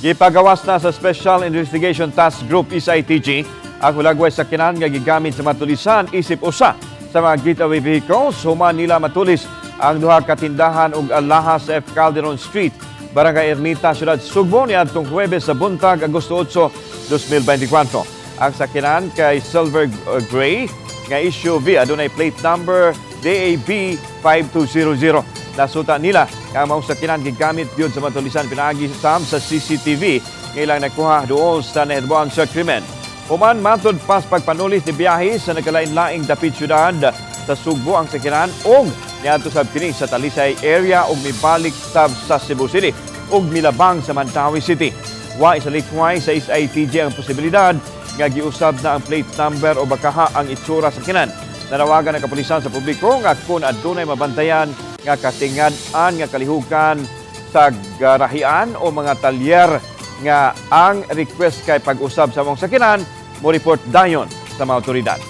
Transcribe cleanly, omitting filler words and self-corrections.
Gipagawas na sa Special Investigation Task Group, SITG, ang hulagway sakyanan nga gigamit sa matulisan isip usa sa mga getaway vehicles human nila matulis ang duha ka tindahan ug alahas sa F. Calderon Street, Barangay Ermita, Siyudad Sugbo niadtong Huwebes sa buntag, Agosto 8, 2024. Ang sakyanan kay silver gray nga SUV, adunay plate number DAB 5200. Nasuta nila nga ang maong sakyanan gigamit gyud sa matulisan pinaagi sa CCTV nga ilang nakuha duol sa nahitabuan sa krimen. Human matod pas pagpanulis ni biyahe sa nagkalain-laing dapit syudad sa Sugbo ang sakyanan og niadto sab kini sa Talisay area ug mibalik sab sa Cebu City ug milabang sa Mandaue City. Wa isalikway sa SITG ang posibilidad nga giusab na ang plate number o bakaha ang itsura sa sakyanan. Nanawagan ang kapulisan sa publiko nga kung adunay mabantayan nga katingad-an nga kalihukan sa garahian o mga talyer nga ang request kay pag-usab sa maong sakyanan, mo report dayon sa mga otoridad.